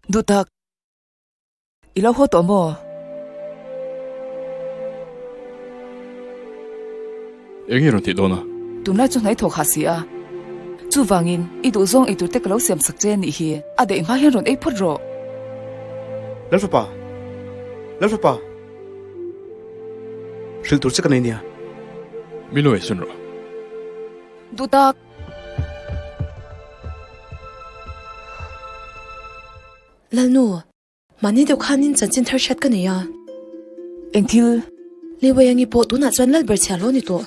Duhtak, i lo haw tawh maw? Eng nge rawn tih dawn a? Tunlai chu hnaithawk ha si a. Chuvangin, i duhzawng eitur te ka lo siam sak che a nih hi. A daih hma hian rawn ei phawt rawh. Lalfapa! Lalfapa! Hrilh tur che ka nei nia. Min lo eisun rawh. Duhtak! Lalnu, mahni deuh khanin chanchin thar hriat ka nei a. Eng thil? Liwaiangi pawh tunah chuan Lalber chhia lo ni tawh.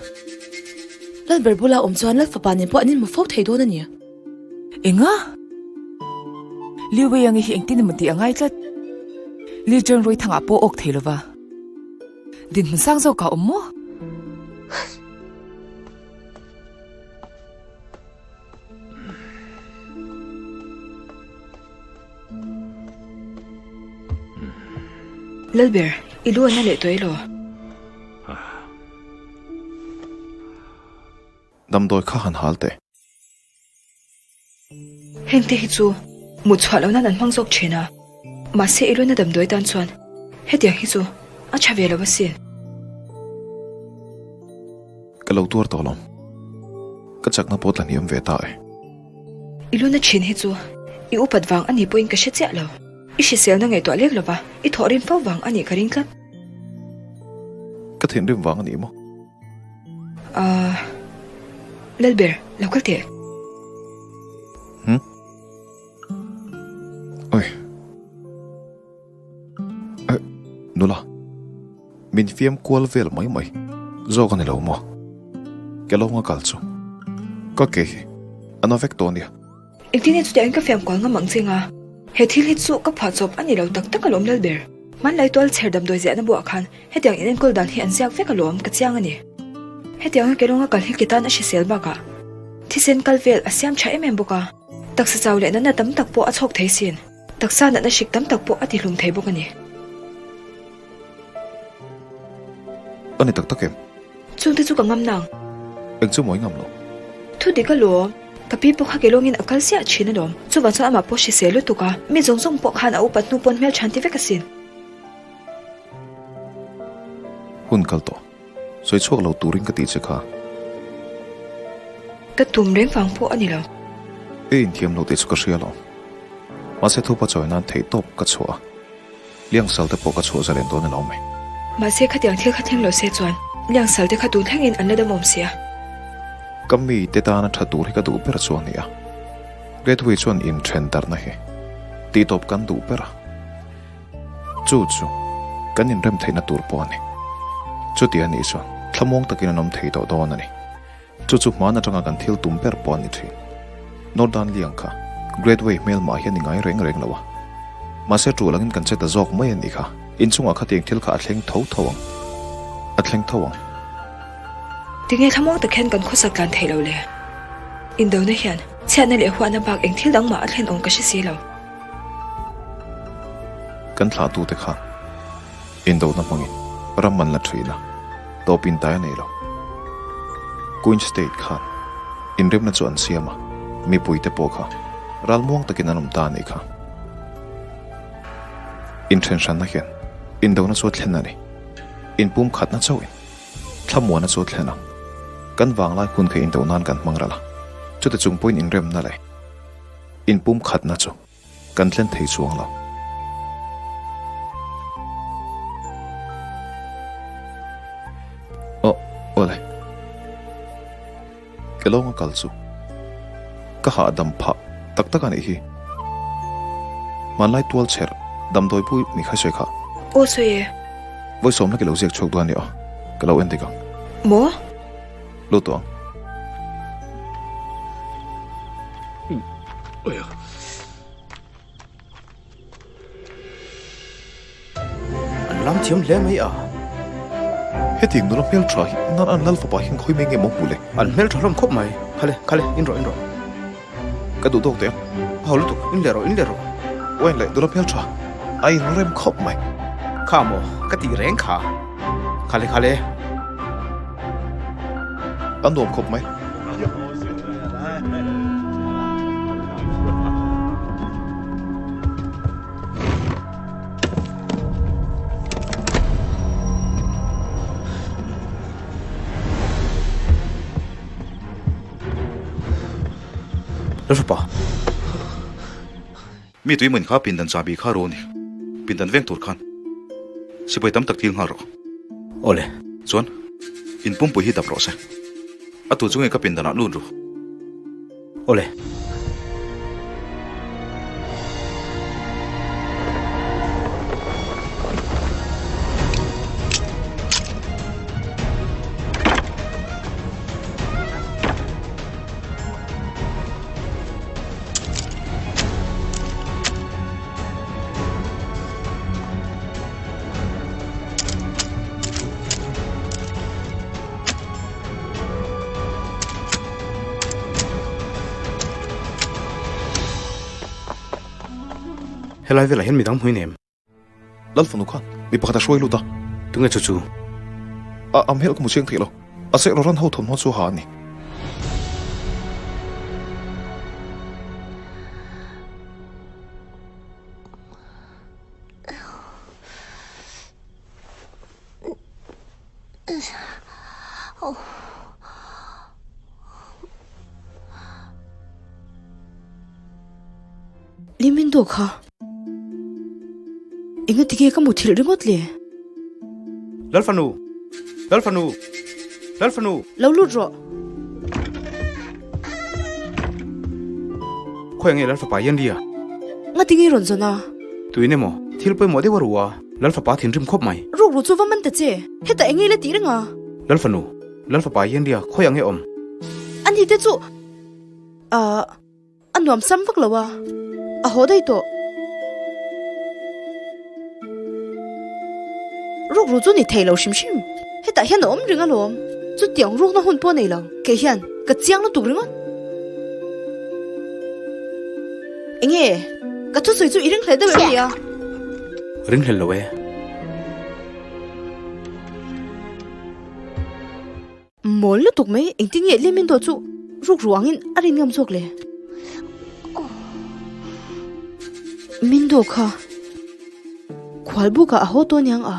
Lalber bula awm chuan Lalfapa nen pawh an inhmu fo thei dawn a ni. Enga? Liwaiangi hi engtin emaw tih a ngai tlat. Licheng Rawithangah pawh awk thei lova. Dinhmun sang zawkah awm maw? Lalber, i lu a na leh tawh elaw? Damdawi kha han hal teh. Heng te hi chu mut chhuah loh nan an hmang zawk thin a, mahse i lu na damdawi tan chuan hetiang hi chu a tha ve lo asin. Ka lo tuar tawh lo. Ka chakna pawh tla hniam ve ta e. I lu na thin hi chu i upat vang a ni pawhin ka hre chiah lo. I hriselna ngaihtuah lek lova i thawh rim fo vang a nih ka ring tlat. Ka thinrim vang a ni maw? Ahh. Lalber, lo kal teh. Hm? Oi. Eh, nula. Min fiam kual vel mai mai. Zawk a ni lo maw? Ke lawnga kal chu. Ka ke hi a na vek tawh ania. Engtin nge chutiangin ka fiam kual ngam ang che nga? He thil hi chu ka phuah chawp a ni lo tak tak alawm Lalber. Hmanlai tual chher damdawi ziahna buah khan hetiang in enkawl dan hi an ziak vek alawm ka chiang a ni. Hetianga ke lawnga kal hi ke tan a hrisel bakah thisen kal vel a siam tha em em bawk a, taksa chau leh natna tam tak pawh a chhawk thei sin. Taksa natna hrik tam tak pawh a tihlum thei bawk a ni. A ni tak tak em? Chungte chu ka ngam nang. Eng chu mawi ngam lo. Thu dik alawm. Ka pi pawh kha ke lawngin a kal siah thin alawm. Chuvang chuan amah pawh hrisel lutuk a, mi zawng zawng pawh khan a upat hnu pawn hmel than ti vek asin. Hun kal tawh. Sawi chhuak lo turin ka tih che kha. Ka tum reng vang pawh a ni lo. I inthiam lo tih chu ka hria lo. Mahse thupa chawi nan theih tawp ka chhuah a. Liang sal te pawh ka chhuah zalen dawn alo mai. Mahse khatiang thil kha thleng lo se chuan Liang sal te kha tun thlengin an la dam awm sia. Ka mi te tana tha tur hi ka duh ber chu a ni a. Gateway chuan inthen darhna hi tih tawp kan duh ber a. Chu chu kan inrem theihna tur pawh a ni. Chuti a nih chuan thlamuang takin an awm thei tawh dawn a ni. Chu chu hmaan atanga kan thil tum ber pawh a ni thin. Nordan Liang kha Great Way hmelmah hian i ngai reng reng lo a. Mahse tul angin kan che ta zawk mai a nih kha. Inchungah khatiang thil kha a thleng tho tho ang. A thleng tho ang. Tinge thlamuang tak hian kan khawsak tlan theih lo le? Indona hian chhiatna leh huatna bak eng thil dang mah a thlen awm ka hre si lo. Kan thlahtute khan indona hmangin ram an la thin a, tawp intai a nei lo. Queen State khan inremna chu an siam a, mipuite pawh kha ralmuang takin an awm ta a nih kha. Inthenhranna hian indona chu a thlen a ni. Inpumkhatna chauhin thlamuana chu a thlen ang. Kan vanglai hun kha indo nan kan hmang ral a, chuti chung pawhin inremna leh Inpumkhatna chu kan thlen thei chuang lo. Aw, awle. Ke lawnga kal chu ka hahdam phah tak tak a nih hi. Hmanlai tual chherh damdawi pui mi kha sawi kha. Aw sawi e. Vawi sawmna ke lo ziak chhuak dawn a ni aw. Ka lo en dik ang. Maw? Lut tawh ang. An lam thiam hle mai a. Hetiang nula hmel tha hi nan an lal fapa hian khawi mai nge maw hmu le? An hmel tha hlawm khawp mai. Khale, khale, in rawh, in rawh. Ka duh tawk teh ang. A ho lutuk, in leh rawh, in leh rawh. Wine leh nula hmel tha a inrem khawp mai. Kha maw, ka tih reng kha. Khale, khale. A nuam khawp mai. Lalfapa. Mi tuimain kha pindan chahbi kha ro a ni. Pindan veng tur khan sipai tam tak til nghal rawh. Awle. Chuan, in pumpui hi dap rawh se. A tu chu nge ka pindanah lut ru. Awle. Helai velah hian midang hmui nem. Lal fanu khan mi pakhat a hruai lut a. Tunge chu chu? A am helh ka hmu chiang theih lo. A seh rawh ran ho thawmhnaw chu ha a ni. Limin dawh kha. Enga ti nge ka muthilh ringawt le? Lalfanu! Lalfanu! Lalfanu! Lo lut rawh. Khawi nge Lalfapa hian ria? Nga ti nge rawn zawn a? Tuin emaw thil pawimawh deuh a ru a, Lalfapa thinrim khawp mai. Ruk ru chu va man ta che, hetah eng nge la tih reng a? Lalfanu! Lalfapa hian ria, khawi ang nge awm? Ani te chu ahh. A nuam sam vak lo a, a haw daih tawh. Rukru chu ni thei lo hrim hrim. Hetah hian a awm reng alawm. Chutiang rukna hun pawh a nei lo. Kei hian ka chiang lutuk ringawt. Enge? Ka thusawi chu i ringhlel deuh em ni a? Ringhlel lo e. Mawl lutuk mai, engtin nge Lee Min-do chu ruk ruangin a rin ngam zawk le? Min-do kha khual bukah a haw tawh aniang a.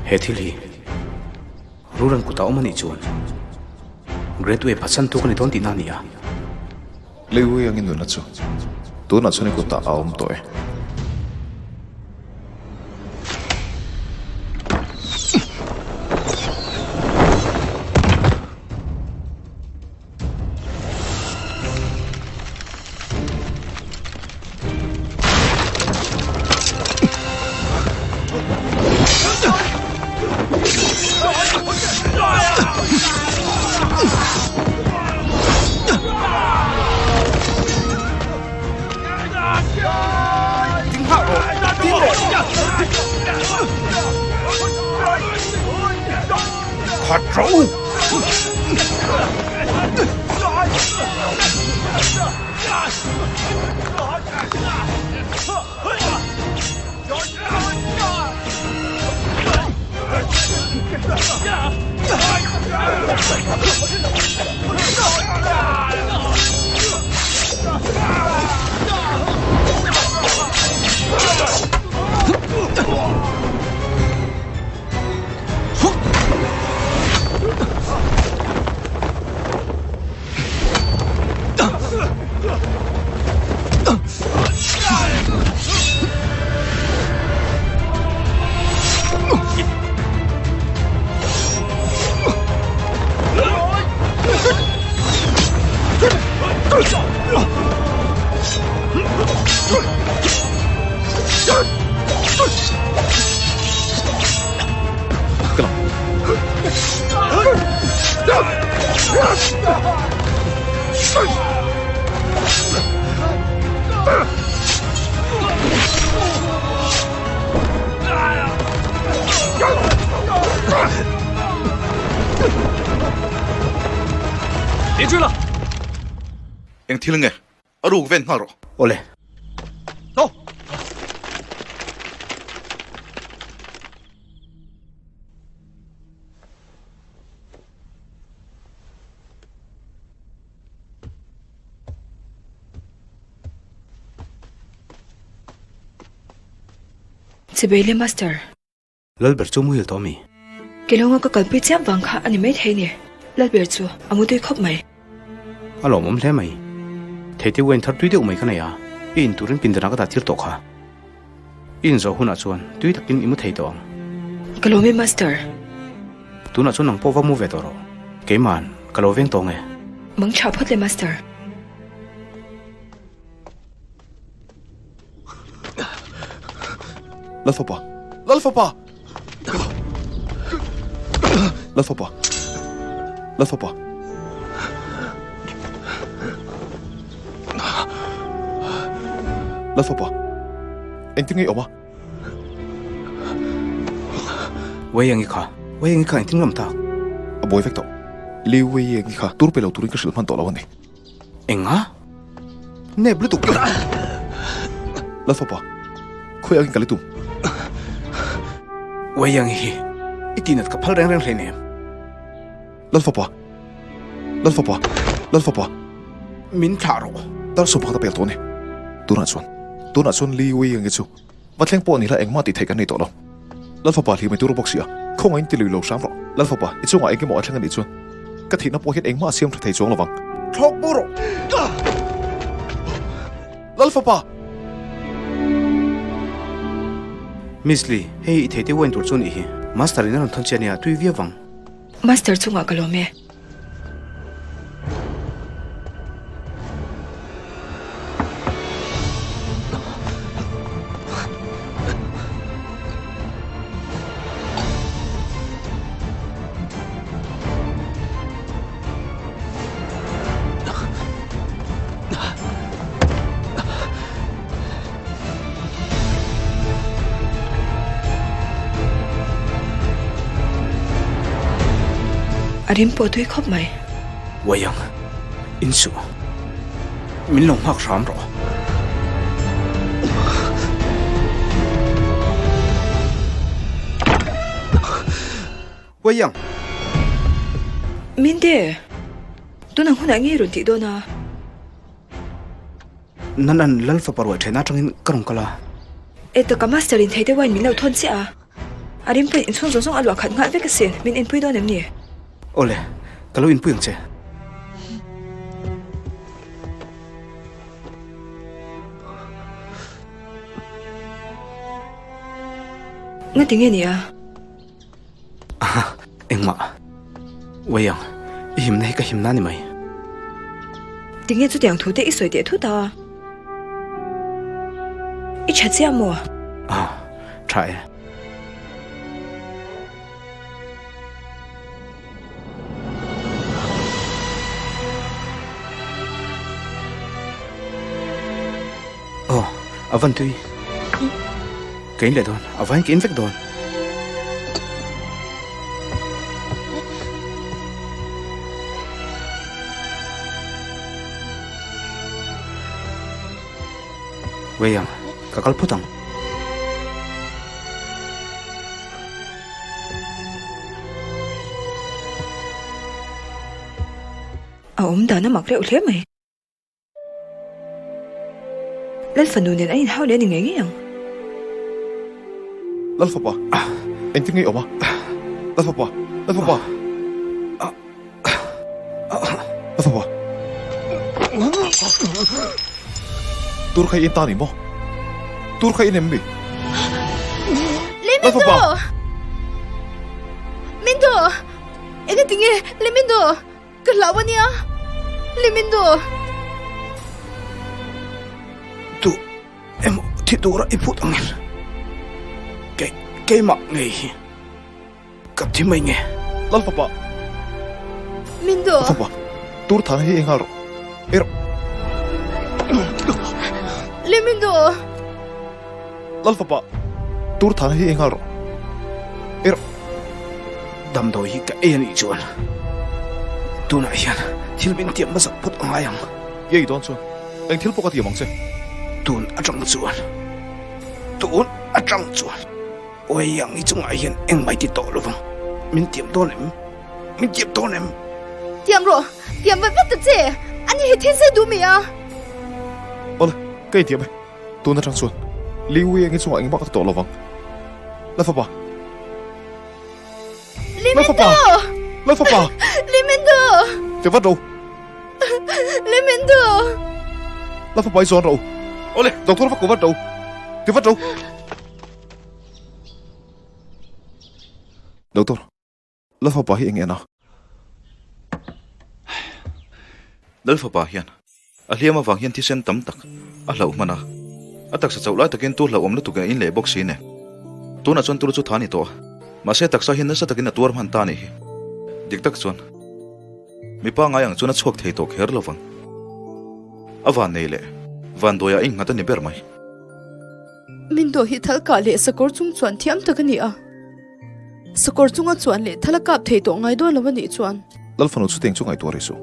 He thil hi Ruran kutah awm a nih chuan Greatway phatsantu ka ni dawn tihna a ni a. Leiwei angin nunna chu tunah chuan i kutah a awm tawh e. Khat rawh u! Eng thil nge? A ruk ven nghal rawh. Awle. Tho! Chibai le Master. Lalber chu muhil tawh mi? Keilawng a ka kalpui chiam vang kha a ni maithei ni. Lalber chu a mutui khawp mai. A lawmawm hle mai. Theite uain thar tui deuh mai ka nei a, i in turin pindanah ka dah tir tawh kha. I inzawh hunah chuan tui takin i mu thei tawh ang. Ka lawm e Master. Tunah chuan nang pawh va mu ve tawh rawh. Keima'n ka lo veng tawh nge? Mang tha phawt le Master. Lalfapa! Lalfapa! Lalfapa! Lalfapa! Lalfapa! Engtin nge i awm a? Wei Yangi kha, Wei Yangi kha engtin nge awm tak? A buai vek tawh. Liu Wei Yangi kha tur pe lo turin ka hrilh hman tawh lo a ni. Enga? Nep lutuk. Lalfapa, khawi angin ka li tum? Wei Yangi hi i tinat ka phal reng reng hleinem. Lalfapa, Lalfapa, Lalfapa. Min thlah rawh. Dar sawm pakhat a pel tawh a ni. Tunah chuan, tunah chuan Li Wei Yangi chu va thleng pawh ni la engmah tih theih kan nei tawh lo. Lalfapa hlim i tur bawk si a, khawngaihin ti lui lo hram rawh. Lalfapa, i chungah engemaw a thleng a nih chuan ka thihna pawh hian engmah a siam tha thei chuang lovang. Thlawk bo rawh! Lalfapa! Miss Lee, hei i theite uain tur chu a nih hi. Master in a rawn thawn che a nia, tui viau vang. Master chungah ka lawm e. A rim pawh tui khawp mai. Uai ang, in suh. Min lo nghak hram rawh. Uai ang. Minte, tunang hunah nge i rawn tih dawn a? Nan an lal fapa ruai ṭhena aṭangin ka rawn kal a. E taka master in thei deuh a in min lo thawn chiah a. A rim pawhin inchhung zawng zawng a luah khat nghal vek asin, min inpui dawn em ni? Awle, ka lo inpui ang che. Ngati nge ni a? Aha, engmah. Uai ang, i himna hi ka himna a ni mai. Tinge chutiang thu te i sawi teh thut a? I tha chiah maw? Ah, tha e. Aw, a van tui. Ka in leh dawn, a vain ka in vek dawn. Wei ang, ka kal phawt ang. A awm dan a mak reuh hle mai. Lal fanu nen an inhau leh a ni ngei ngei ang. Lal fapa, engtin nge i awm a? Lal fapa, Lal fapa. Lal fapa. Tur kha i en ta ni maw? Tur kha i en em mi? Lal fapa. Mindo! Engatinge? Lemindo! Ka hlau a nia, Limindo. Tu emaw thi tura i phut angin kei keimah ngei hi ka thi mai nge. Lal fapa. Mindo. Fapa, tur thana hi engal rawh. Ei rawh. Limindo. Lal fapa, tur thana hi engal rawh. Ei rawh. Damdawi hi ka ei a nih chuan tunah hian thil min tiam hmasak phawt a ngai ang. I ei dawn chuan eng thil pawh ka tiam ang che. Tun atang chuan, tun atang chuan Oi ang i chungah hian engmah i ti tawh lovang. Min tiam dawn em? Min tiam dawn em? Tiam rawh, tiam vat vat ta che. Ani hi thil sei duh mi a. Awle, ka intiam e. Tun atang chuan Liu Wei-a nge chungah engmah ka ti tawh lovang. Lalfapa! Lalfapa! Lalfapa! Limendo! Ti vat ro! Limendo! Lalfapa i zawn ro! Awle! Doctor va ko vat ro! Ti vat ro! Doctor, Lalfapa hi eng en a? Lalfapa hian a hliam avang hian thisen tam tak a hlauh hman a, a taksa chauh lai takin tur hlauhawm lutuk in a inleh bawk si nen. Tunah chuan tur chu tha a ni tawh a, mahse taksa hian nasa takin a tuar hman ta a nih hi. Dik tak chuan mipa ngai ang chuan a chhuak thei tawh kher lovang. A van nei leh vanduai ah a innghat a ni ber mai. Min dawh hi thal kah leh sakawr chung chuan thiam tak a ni a. Sakawr chunga chuan leh thal a kap thei tawh ngai dawn lo a nih chuan. Lalfanu chuteng chu ngaihtuah rih suh.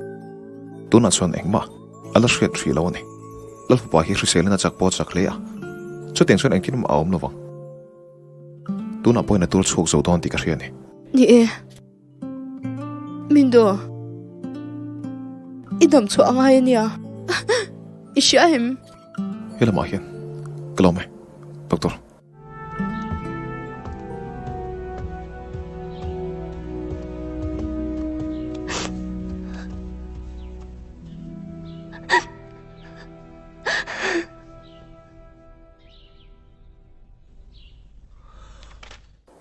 Tunah chuan engmah a la hriat hrih lo a ni. Lalfapa hi hriselin a chak pawh a chak hle a, chuteng chuan engtin mah a awm lo vang. Tunah pawhin a tur chhuak zo dawn tih ka hria a ni. Ni e. Mindo. I dam chhuah a ngai a nia. I hria em? He lamah hian ka lawm e, Doctor.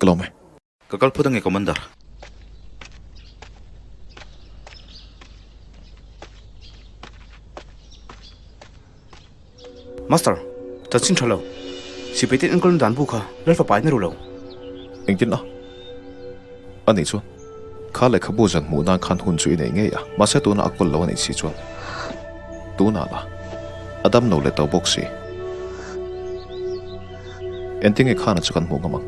Ka lawm e. Ka kal phawt ange Commander. Master, chanchin tha lo. Sipai ten enkawl dan bu kha Lal fapa in a ru lo. Engtin a? A nih chuan kha lehkhabu zan hmuh nan khan hun chu i nei ngei a, mahse tunah a kawl lo a nih si chuan tunah la a dam lo leh tawh bawk si. Engtin nge khana chu kan hmuh ngam ang?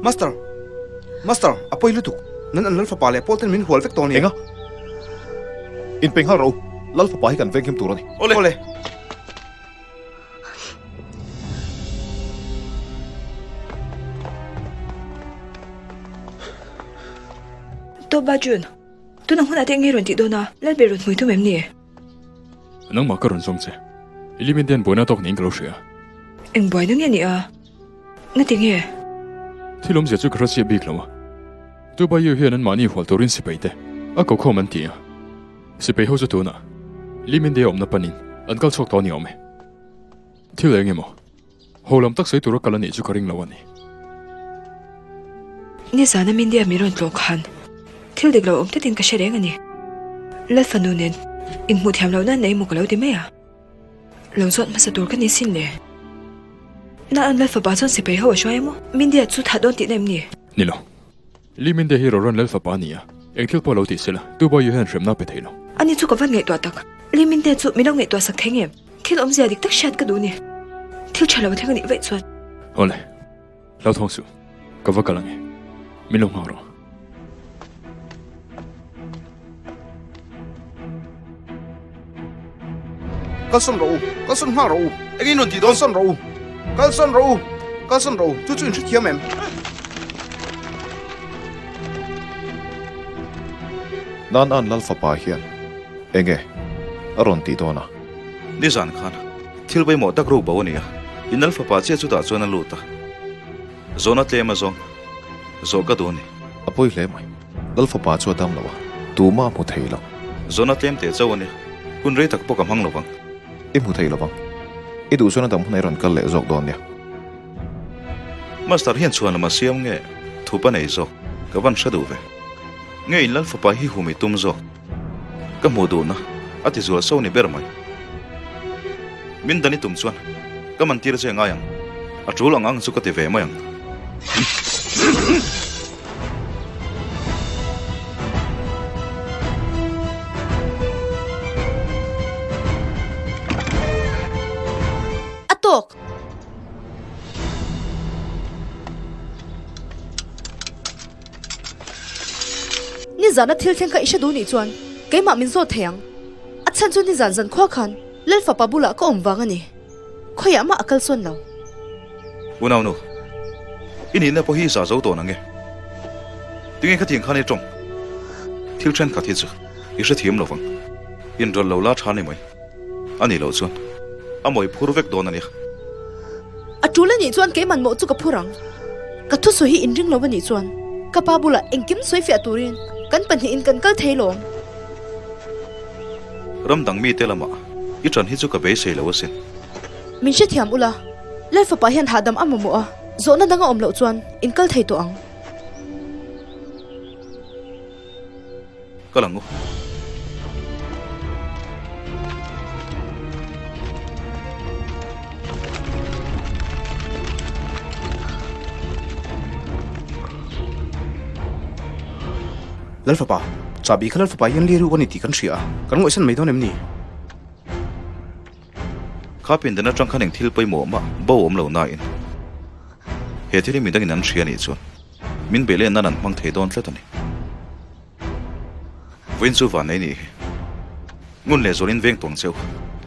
Master! Master, a pawi lutuk. Nan an Lal fapa leh pawl ten min hual vek tawh a nia. Enga? Inpe nghal rawh u. Lal fapa hi kan venghim tur a ni. Awle! Awle! Tawp a June, tunah hunah te enge rawn tih dawn a? Lalber rawn hmui tum em ni? Nangmah ka rawn zawng che. I lim in te an buaina tawk niin ka lo hria. Eng buaina nge ni a? Ngati nge? Thil awmzia chu ka hre chiah bik lo a. Dubai-u hian anmahni hual turin sipai te a ko khawm an ti a. Sipai ho chu tunah Lim India awmna panin an kal chhuak tawh a ni awm e. Thil eng emaw ho lam tak sawi tura kal a nih chu ka ring lo a ni. Nizana Mindia min rawn tlawh khan thil dik lo awm tlatin ka hre reng a ni. Lalfanu nen inhmuh thiam lohna an nei emaw ka lo ti mai a. Lo zawt hmasa tur ka ni sin le. Na an Lal fapa chuan sipai ho a hruai emaw? Mindia chu thah dawn tihna em ni? Ni lo. Li Mindia hi Roran Lal fapa a ni a, eng thil pawh lo tih sela, Tuba Yu hian hremna a pe thei lo. Ani chu ka van ngaihtuah tak. Li Mindia chu min lo ngaihtuah sak thei ngem? Thil awmzia dik tak hriat ka duh ni. Thil tha lo a thleng a nih vaih chuan. Awle. Hlauthawng suh, ka va kal ang e. Min lo nghak rawh. Kalsawn rawh u, kalsawn nghal rawh u. Engin rawn tih dawn? Kalsawn rawh u, kalsawn rawh u, kalsawn rawh u. Chu chu in hrethiam em? Nan an Lal fapa hian enge a rawn tih dawn a? Nizan khan Thil pawimawh tak ruk bo a ni a, in lal fapa chiah chutah chuan a lut a, zawhna tlem a zawng zawh ka duh a ni. A pawi hle mai. Lal fapa chu a dam lo a, tumah a hmu thei lo. Zawhna tlem teh chauh a nia, hun rei tak pawh ka hmang lo vang. I hmu thei lo vang. I duh chuan a dam hunah i rawn kal leh zawk dawn nia. Master hian chhuan lam a siam nge thup a nei zawk, ka van hre duh ve. Nge in lal fapa hi hum i tum zawk? Ka hmuh duhna a ti zual so ni ber mai. Min dan i tum chuan ka man tir che ngai ang, a tul ang ang chu ka ti ve mai ang. A tawk! Nizana thil thleng kha i hre duh nih chuan keimah min zawt thei ang. A chhan chu nizan zan khua khan Lal fapa bulah ka awm vang a ni. Khawiah mah a kal sawn lo. Unaunu, i nihna pawh hi i zah zo tawh nang e. Tinge khatiang khan i tawng? Thil thenkhat hi chu i hrethiam lo vang. Inrawlh lo la tha ni mai. A nih loh chuan a mawi phur vek dawn a nia. A tul anih chuan keiman mawh chu ka phur ang. Ka thusawi hi inring lo anih chuan ka pa bulah engkim sawi fiah turin kan pahnihin kan kal thei lawm. Ram dang mite lamah i ṭan hi chu ka beisei lo asin. Min hrethiam ula, Lal fapa hian hahdam a mamawh a, zawhna dang a awm loh chuan in kal thei tawh ang. Kal ang u. Lalfapa, chahbi kha Lalfapa hian lir u a ni tih kan hria a, kan ngawihsan mai dawn em ni? Kha pindan atang khan eng thil pawimawh mah bo awm lo nain he thil hi midangin an hria anih chuan min beih len nan an hmang thei dawn tlat a ni. Vawiin chu van nei nih hi. Ngun leh zualin veng tawng cheu.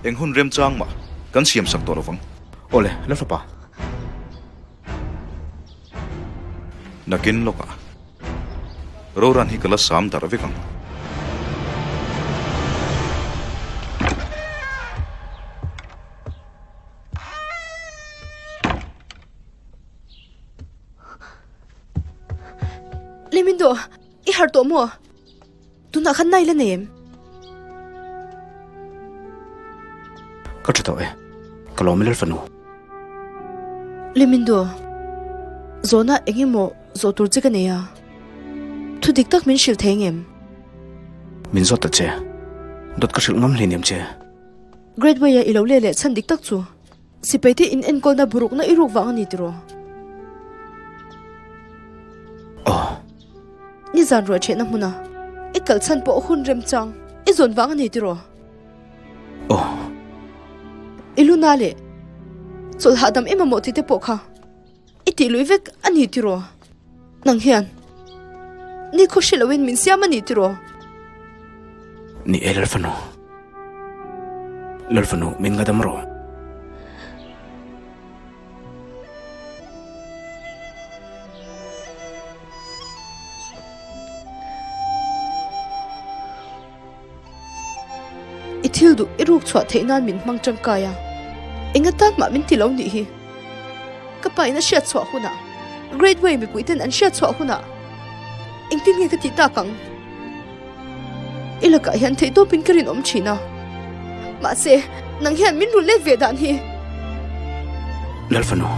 Eng hun remchang mah kan siam sak tawh lovang. Awle, la fapa. Nakin lawkah Roran hi ka la sam darh vek ang. Lemindo, i harh tawh maw? Tunah khan nai la nei em? Ka tha tawh e, ka lawm e Lalfanu. Lemindo, zawhna eng emaw zawh tur che ka nei a, thu dik tak min hrilh thei ngem? Min zawt ta che, dawt ka hrilh ngam hleinem che. Great Way-a i lo leh leh chhan dik tak chu. Sipai te in enkawlna burukna i ruk vang a ni tiraw? Aw. Nizan ruah ṭhehna hmuna i kal chhan pawh hun remchang i zawn vang a ni tiraw? Aw. I luna leh chawlh hahdam em mamawh tih te pawh kha i tih lui vek a ni tiraw? Nang hian ni khaw hre loin min siam a ni tiraw? Ni e Lalfanu. Lalfanu min ngadam rawh. I thil duh i ruk chhuah theih nan min hmang tangkai a, eng atan mah min ti lo nih hi. Ka pa in a hriat chhuah hunah, Great Way mipui ten an hriat chhuah hunah engtin nge ka tih tak ang? I lakah hian theihtawpin ka rinawm thin a, mahse nang hian min rulh let ve dan hi. Lalfanu,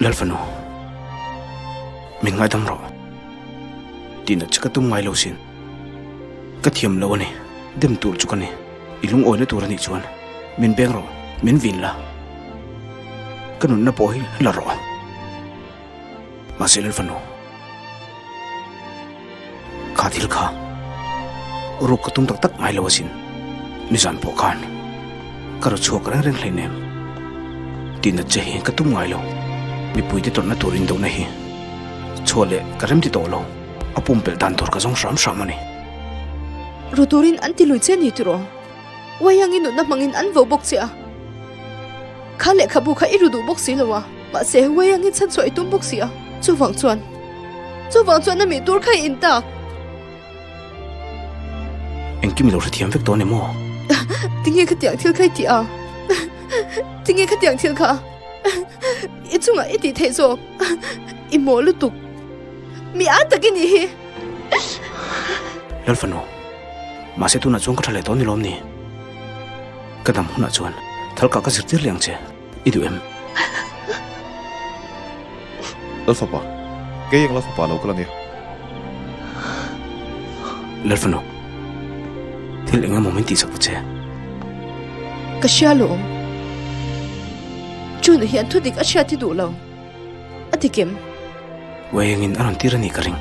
Lalfanu, min ngaidam rawh. Tihna che ka tum ngai lo sin. Ka thiam lo a ni, dem tur chu ka ni. I lungawina tur a nih chuan min beng rawh, min vin la. Ka nunna pawh hi la rawh. Mahse Lalfanu, kha thil kha ruk ka tum tak tak ngai lo asin. Nizan pawh khan ka raw chhuak reng reng hleinem. Tihna che hi ka tum ngai lo. Mipuite tawrhna tur indohna hi chhuah leh ka remti tawh lo. A pumpelh dan tur ka zawng hram hram a ni. Ru turin an ti lui che ni tiraw? Uaiang i nunna hmangin an vo bawk che a. Kha lehkhabu kha i ru duh bawk si lo a, mahse uaiang i chhanchhuah i tum bawk si a. Chuvang chuan, chuvang chuan a mih tur kha i in tak. Engkim i lo hrethiam vek dawn em aw? Tinge khatiang thil kha i tih a? Tinge khatiang thil kha i chungah i tih theih zawk? I maw lutuk. Mi a tak i nih hi. Lalfanu, mahse tunah chuan ka tha leh tawh ni lawm ni? Ka dam hunah chuan thalkah ka zirtir leh ang che, i duh em? Lalfapa, kei eng Lalfapa lo kal a nia. Lalfanu, thil eng emaw min tihsak ta che. Ka hria lawm. Chuna hian thudik a hriat hi duh lo. A ti kem. Uaiengin a rawn tir a nih ka ring.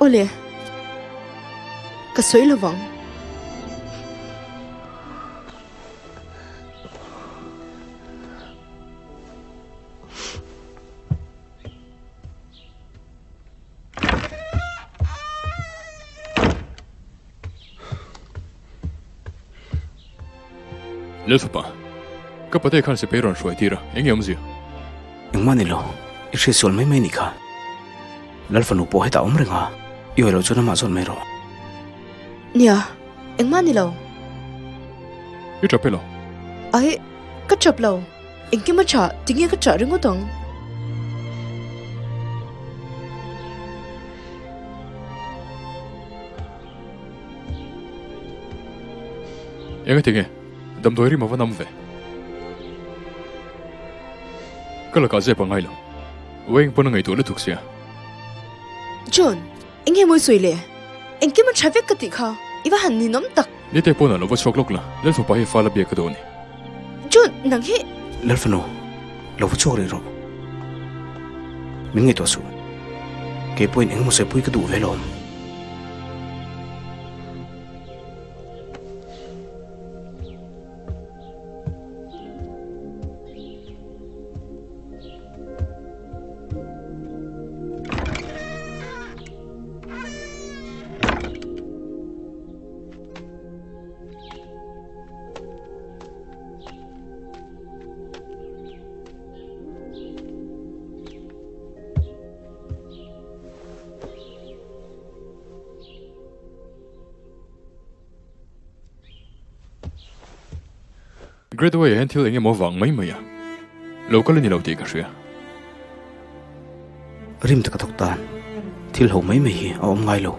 Awle, ka sawi lo vang. Lalfapa, ka pate khan sipai rawn hruai tir a, eng nge awmzia? Engmah ni lo, i hriatsual mai mai ni kha. Lalfanu pawh hetah awm reng a, i awih loh chuan amah zawt mai rawh. Nia, engmah ni lo. I tap elo? Ai, Ka ṭap lo. Engkim a ṭha, tinge ka ṭah ringawt ang? Enga tinge? Damdawi rim a va nam ve. Ka lakah zep a ngai lo. Weng pawn a ngaihtuah lutuk sia. John, enge mawi sawi le? Engkim a tha vek ka tih kha, i va han ninawm tak. Nite pawn a lo va chhuak lawk la, Lalfapa hi fal a biak ka duh a ni. John, nang hi. Lalfanu, lo va chhuak rih rawh. Min ngaihtuah suh. Kei pawhin engemaw sawipui ka duh ve lawm. Greatway ah hian thil eng emaw vang mai mai a lo kal a ni lo tih ka hria. Rim taka thawk tan thil ho mai mai hi a awm ngai lo.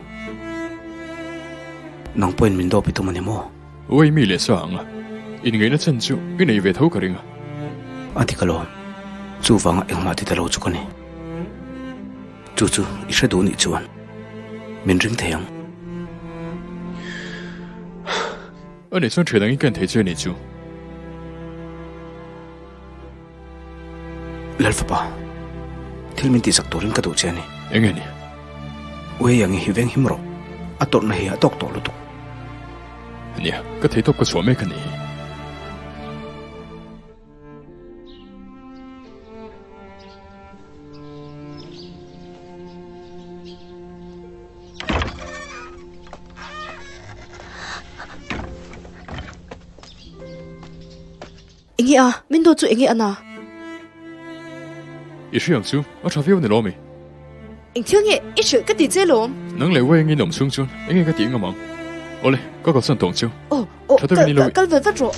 Nang pawhin min dawp i tum a ni maw? Uai mi leh sa ang a, inngaihna chan chu i nei ve tho ka ring a. A dik alawm, chuvanga engmah ti ta lo chu ka ni. Chu chu i hre duh nih chuan min ring thei ang. A nih chuan thian angin ka en thei che a nih chu. Lalfapa, thil min tihsak turin ka duh che a ni. Eng nge ni? Uei ang i hi veng him rawh. A tawrhna hi a tawk tawh lutuk. Nia, ka theitawp ka chhuah mek a nih hi. Enge a? Min dawt chu enge a na? I hria ang chu, a tha viau ni lo ami? Eng thil nge i hrilh ka ti che lawm? Nang leh Weng in awm chhung chuan enge ka tih ngam ang? Awle, ka kalsan tawng chu. Aw, aw, Tha takin i lo. Kal vat vat rawh.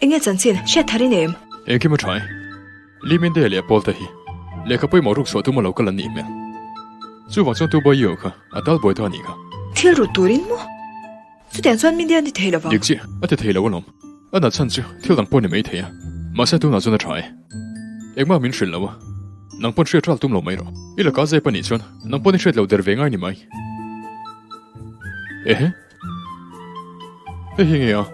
Enge chanchin hriat thar i nei em? Engkim a tha e. Lee Min Dae leh Paul te hi lehkha pawimawh ruk chhuah tum a lo kal an nih hmel. Chuvang chuan Tuba Yeo kha a tal buai ta a nih kha. Thil rut turin maw? Chutiang chuan Min Dae a ni thei lovang. Dik chiah, a ti thei lo alawm. A nat chhan chu thil dang pawh ni mai thei a, mahse tunah chuan a tha e. Engmah min hrilh lo a, nang pawn hriat ral tum lo mai rawh. I lakah zep a nih chuan nang pawn i hriat lo der ve ngai ni mai. Ehe. Hei hi nge a?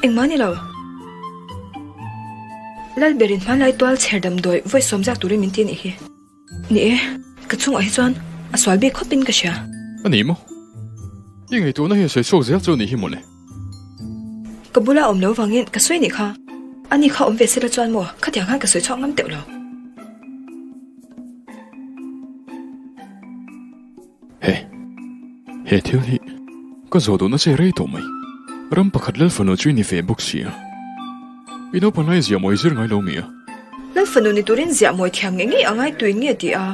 Engmah ni lo. Lalberin hmanlai tual chher damdawi vawi sawm zak turin min ti a nih hi. Ni e, ka chungah hi chuan a sual bik khawpin ka hria. A ni maw? I ngaihtuahna hi a sawi chhuak zel chu a nih hi mawle. Ka bula awm lo vangin ka sawi nih kha. Ani kha awm ve sela chuan maw khatiang khan ka sawi chhuak ngam teuh lo. He, he thil hi ka zawh duhna che rei tawh mai. Ram pakhat Lalfanu chu i ni ve bawk si a. I naupang lai ziah mawi zir ngai lo mi a? Lalfanu ni turin ziah mawi thiam ngei ngei a ngai tuin nge ti a?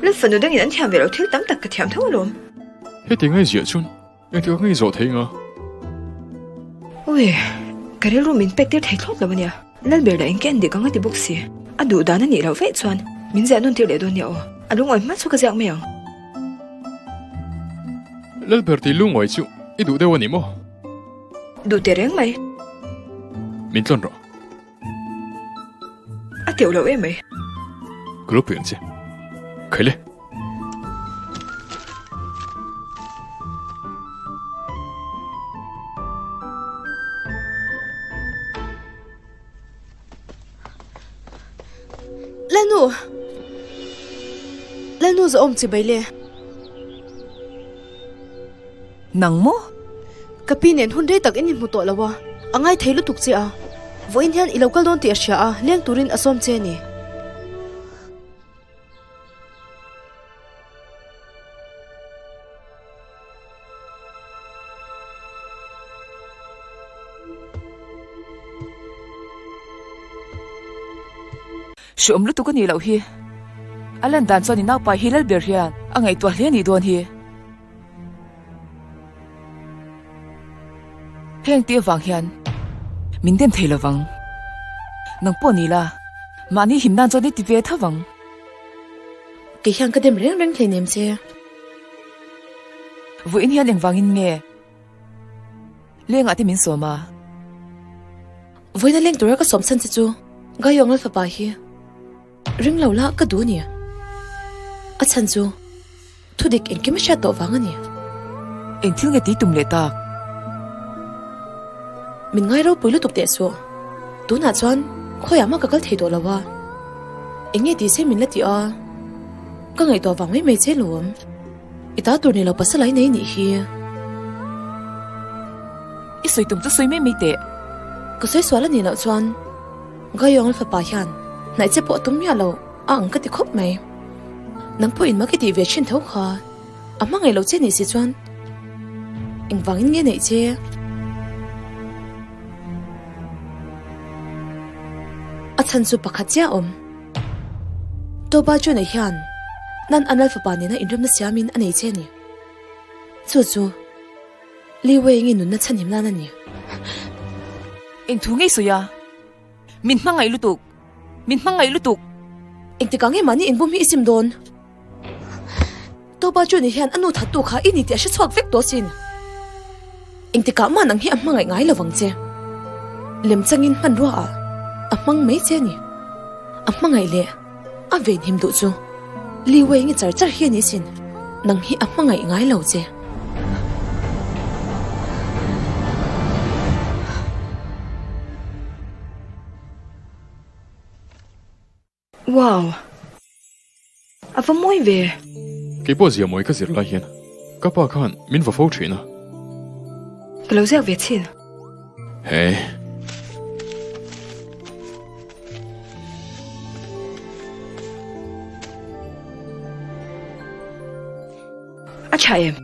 Lalfanu dangin an thiam ve lo thil tam tak ka thiam tho alawm. Heti ngai ziah chuan Engtik ah nge i zawh thei nga? Ui, ka rilru min pek tir thei thlawt lo ania. Lalber lah engke an dik ang a ti bawk si. A duh dan a nih loh veih chuan min ziah nawn tir leh dawn nia aw. A lungawi hma chu ka ziak mai ang. Lalber tih lungawi chu i duh deuh a ni maw? Duh teh reng mai. Min tlawn rawh. A teuh loh em mai. Ka lo pui ang che. Khaile. Lalnu! Lalnu zawh awm chibai le. Nang maw? Ka pi nen hun rei tak in inhmu tawh lo a, a ngai thei lutuk che a. Vawiin hian i lo kal dawn tih a hria a, leng turin a sawm che a ni. Hreawm lutuk a nih loh hi. A lan dan chuan i naupai hi Lalber hian a ngaihtuah hle a nih dawn hi. Heng tih avang hian min dem thei lovang. Nang pawh ni la, mahni him nan chuan i ti ve tho vang. Kei hian ka dem reng reng hleinem che. Vawiin hian engvangin nge lengah te min sawm a? Vawiina leng tura ka sawm chhan che chu Gaiawngal fapa hi ring lo la ka duh a ni. A chhan chu Thudik engkim a hriat tawh vang a ni. Eng thil nge tih tum leh tak? Min ngai ropui lutuk teh suh. Tunah chuan khawiah mah ka kal thei tawh lo a. Eng nge tih se min la tih a? Ka ngaihtuah vang mai mai che lawm. I ta tur ni lo pasal ai nei nih hi. I sawi tum chu sawi mai mai teh. Ka sawi sual a nih loh chuan Gaiawng fapa hian hnaih che pawh a tum miah lo. A ang ka ti khawp mai. Nang pawhin mak i tih ve thin tho kha. A hmangaih lo che nih si chuan engvangin nge neih che? A chhan chu pakhat chiah awm. Toba June hian Nan Anal fapa nena inremna siamin a nei che a ni. Chu chu Li Wei nge nunna chhanhim nan a ni. Eng thu ngei sawi a? Min hmangaih lutuk! Min hmangaih lutuk! Engtikah nge mahni inbum hi i sim dawn? Toba Juni hian a nu thattu kha i ni tih a hre chhuak vek tawh asin. Engtikah mah nang hi a hmangaih ngai lovang che. Lem changin hmanrua ah a hmang mai che a ni. A hmangaih leh a venhim duh chu Li Wei nge char char hi a ni asin. Nang hi a hmangaih ngai lo che. Wow! A va mawi ve! Kei pawh zia mawi ka zir lai hian ka pa khan min va fo thin a. Ka lo ziak ve chin. He. A tha em?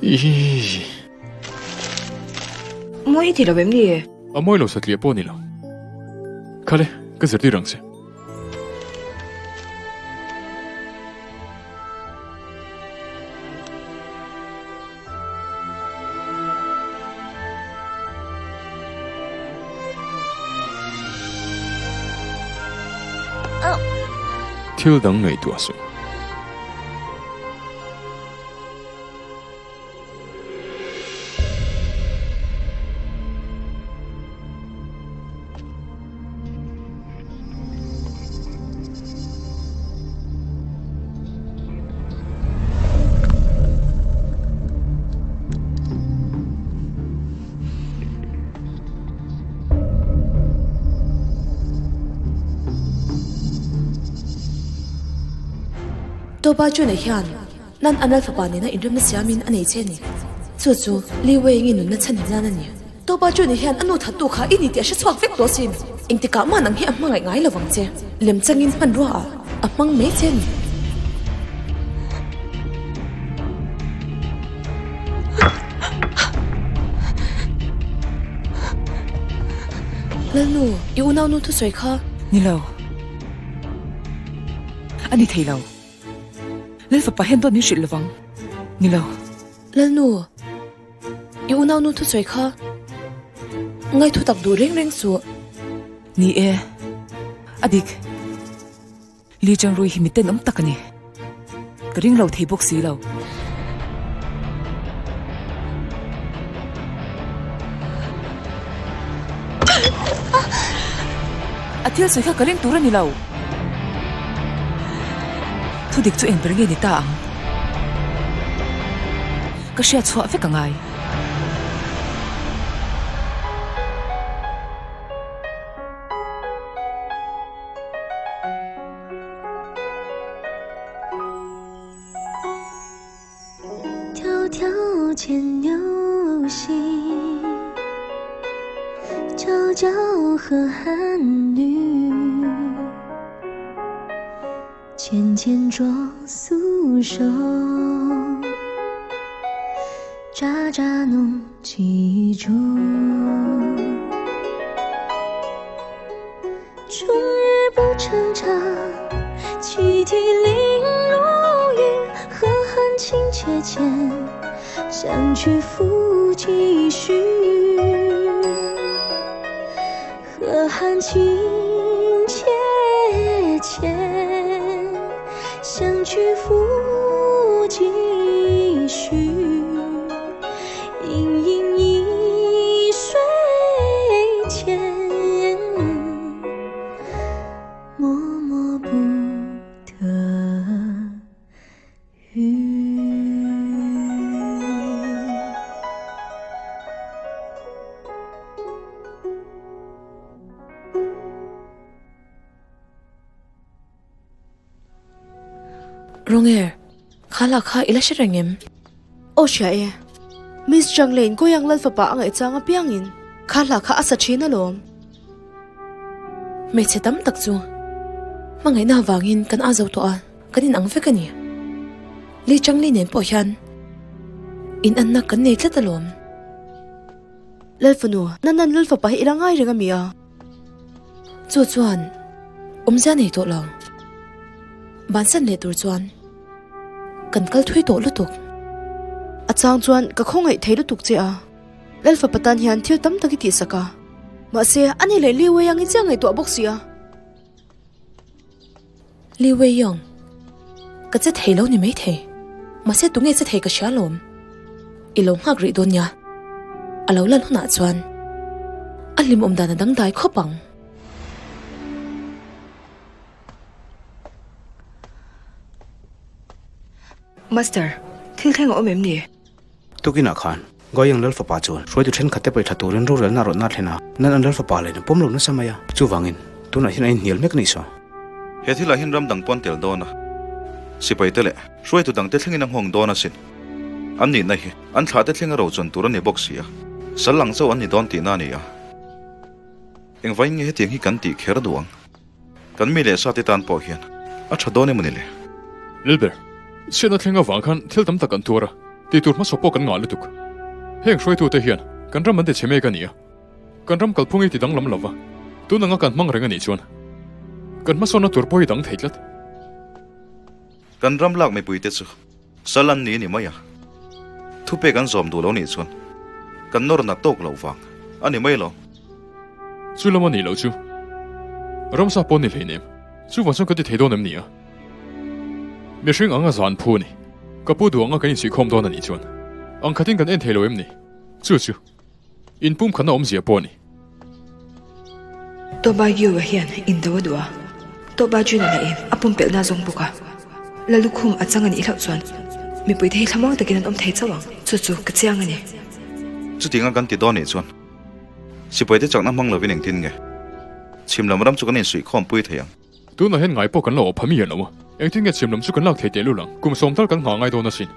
Ihh. Mawi i ti lo em ni? A mawi lo satliah pawh a ni lo. Khale, ka zirtir ang che. Thil dang ngaihtuah suh. Toba June hian Nan Anal fapa nena inremna siamin a nei che a ni. Chu chu Li Wei nge nunna chhanhim nan a ni. Toba June hian a nu thattu kha i ni tih a hre chhuak vek tawh asin. Engtikah mah nang hi a hmangaih ngai lovang che. Lem changin hmanrua ah a hmang mai che a ni. Lalnu, i unaunu thusawi kha. Ni lo. A ni thei lo. Lal fapa hian dawt min hrilh lovang. Ni lo. Lalnu, i unaunu thusawi kha ngaithu tak duh reng reng suh. Ni e, a dik. Li Changrui hi mi tenawm tak a ni. Ka ring lo thei bawk si lo. A thil sawi kha ka ring tur a ni lo. Thudik chu eng ber nge ni ta ang? Ka hriat chhuah vek a ngai. 条牵牛行， 皎皎河汉女， 浅浅酌素手， 札札弄机杼。 终日不成长，泣涕零如雨。 河汉情切切，相去复几许？ 河汉情切切，相去复几许？ 盈盈一水间， 脉脉不得语。 Rawnger, kha la kha i la hre reng em? Aw hria e. Miss Zhang Lane Goyang Lal fapa a ngaihchang apiangin kha hla kha a sa thin alawm. Hmeichhe tam tak chu hmangaihna avangin kan a zo tawh a, kan inang vek a ni. Li Changli nen pawh hian inanna kan nei tlat alawm. Lal fanu, Nanan Lal fapa hi i la ngai reng a mi a? Chu chuan awmzia nei tawh lo. Bansan leh tur chuan kan kal thui tawh lutuk. A chang chuan ka khawngaih thei lutuk che a, Lal fapa tan hian thil tam tak i tihsak a. Mahse, ani leh Li Weiyang i chiah ngaihtuah bawk si a. Li Weiyang, Ka che thei lo ni maithei. Mahse tunge che thei ka hria lawm. I lo nghak rih dawn nia. A lo lan hunah chuan a hlimawm dan a dangdai khawp ang. Master, thil thleng a awm em ni? Tukinah khan Goyang Lal fapa chuan hruaitu thenkhat te paihthla turin rorelna a rawtna a thlen a, nan an Lal fapa leh an pawm lo nasa mai a, chuvangin tunah hian a inhnial mek a nih saw. He thilah hian ram dang pawn tel dawn a, sipai te leh hruaitu dang te thlengin a nghawng dawn asin. An nihna hi an thlah te thleng a rochun tur a ni bawk si a, sal lang chauh an ni dawn tihna a ni a. Engvain nge hetiang hi kan tih kher duh ang? Kan mi leh sa te tan pawh hian a tha dawn emaw ni le? Lilber, chhiatna thleng avang khan thil tam tak kan tuar a, tih tur hmasa pawh kan ngah lutuk. Heng hruaitute hian kan ram an ti chhe mek a ni a, kan ram kalphung hi ti danglam lo va, tun anga kan hmang reng a nih chuan kan hmasawnna tur pawh hi dang thei tlat. Kan ram lak mipuite chu sal an ni a ni mai a, thupek an zawm duh lo nih chuan kan nawr nat tawk loh vang a ni mai lo. Chu lam a nih loh chu ramsa pawh ni hleinem, chuvang chuan kan ti thei dawn em ni a? Mihring anga zan phu a ni, ka pu duh anga kan insuihkhawm dawn a nih chuan ang khatin kan en thei lo em ni? Chu chu inpum khatna awmzia pawh a ni. Toba Gyoa hian indo a duh a, Toba Juna lahin a pumpelhna a zawng bawk a. La lukhum a chang a nih hlauh chuan mipuite hi thlamuang takin an awm thei chauh ang, chu chu ka chiang a ni. Chutianga kan ti dawn nih chuan sipaite chakna hmang lovin engtin nge chhim lam ram chu kan insuihkhawm pui thei ang? Tunah hian ngai pawh kan lo awp phami lo a, engtin nge chhim lam chu kan lak thei tehlul ang? Kum sawm tal kan nghah ngai dawn asin.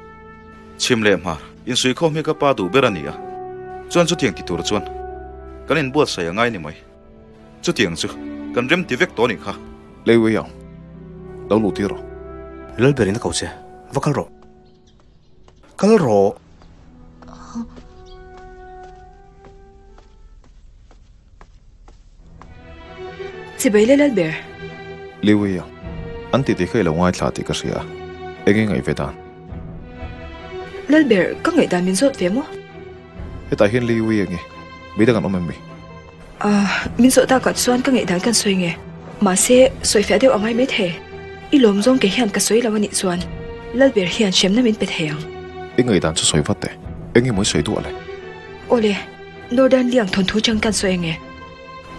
Chhim leh hmar, insuihkhawm hi ka pa duh ber a ni a, chuan chutiang ti tur chuan kan inbuatsaih a ngai ni mai. Chutiang chu kan rem ti vek tawh a nih kha. Leiwei ang, lo luh tir rawh. Lalberin a ko che, va kal rawh. Kal rawh. Chibai le Lalber. Liwia, an titi kha i lo ngaithla tih ka hria a, eng nge ngaih ve dan? Lalber, ka ngaihdan min zawt ve maw? Hetah hian Liwia nge mi dang an awm em mi? Ah, min zawh takah chuan ka ngaihdan kan sawi nge? Mahse, sawifiah deuh a ngai mai thei. I lawm zawng kei hian ka sawi lo a nih chuan Lalber hian hremna min pe thei ang. I ngaihdan chu sawi vat teh, eng nge maw i sawi duah le? Awle, Northern Liang thawnthu chang kan sawi ange.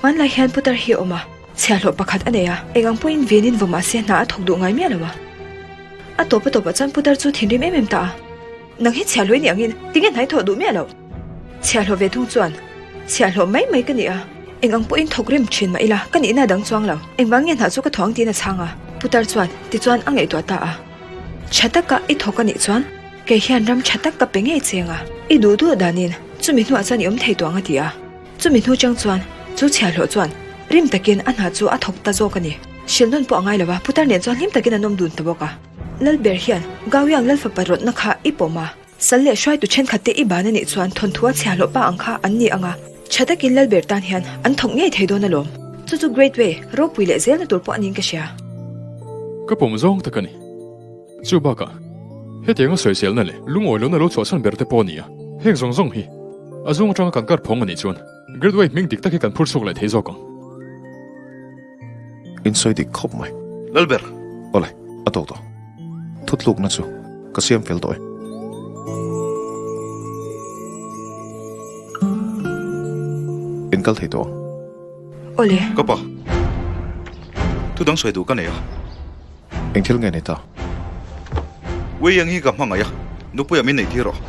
Hmanlai hian putar hi a awm a, chhiahhlawh pakhat a nei a, eng ang pawhin venin vaw mahse hna a thawk duh ngai miah lo a. A tawp a tawpah chuan putar chu thinrim em em ta a, Nang hi chhiahhlawh i nih angin tinge hna i thawh duh miah loh? Chhiahhlawh ve thung chuan chhiahhlawh mai mai ka ni a, eng ang pawhin thawk rem thin mah ila ka nihna a dang chuang lo. Engvang nge hna chu ka thawng tiin a chhang a, putar chuan tichuan a ngaihtuah ta a. Tha taka i thawk a nih chuan. Kei hian ram tha tak ka pe ngei cheng a, i duh duh danin chumi hnuah chuan i awm thei tuang a ti a. Chumi hnu chang chuan chu chhiahhlawh chuan rim takin a hna chu a thawk ta zawk a ni. Hrilh nawn pawh a ngai lo a, putar nen chuan hlim takin an awm dun ta bawk a. Lalber hian Gaoyang Lalfapa rawtna kha i pawm a, sal leh hruaitu thenkhat te i ban a nih chuan thawnthu a chhiahhlawh pa ang kha an ni ang a, tha takin Lalber tan hian an thawk ngei thei dawn alawm. Chu chu Great Way ropui leh zelna tur pawh a niin ka hria. Ka pawm zawng tak a ni. Chu bakah, hetianga sawiselna leh lungawi lohna lo chhuahchhan ber te pawh a ni a, heng zawng zawng hi a zung atanga kan kar phawng a nih chuan Great Way hming dik tak hi kan phur chhuak leh thei zawk ang. In sawi dik khawp mai. Lalber! Awle, a tawk tawh. Thutlukna chu ka siam fel tawh e. In kal thei tawh ang. Awle. Ka pa, thu dang sawi duh ka nei a. Eng thil nge ni ta? Wei Yang hi ka hmangaih a, nupuiah min nei tir rawh.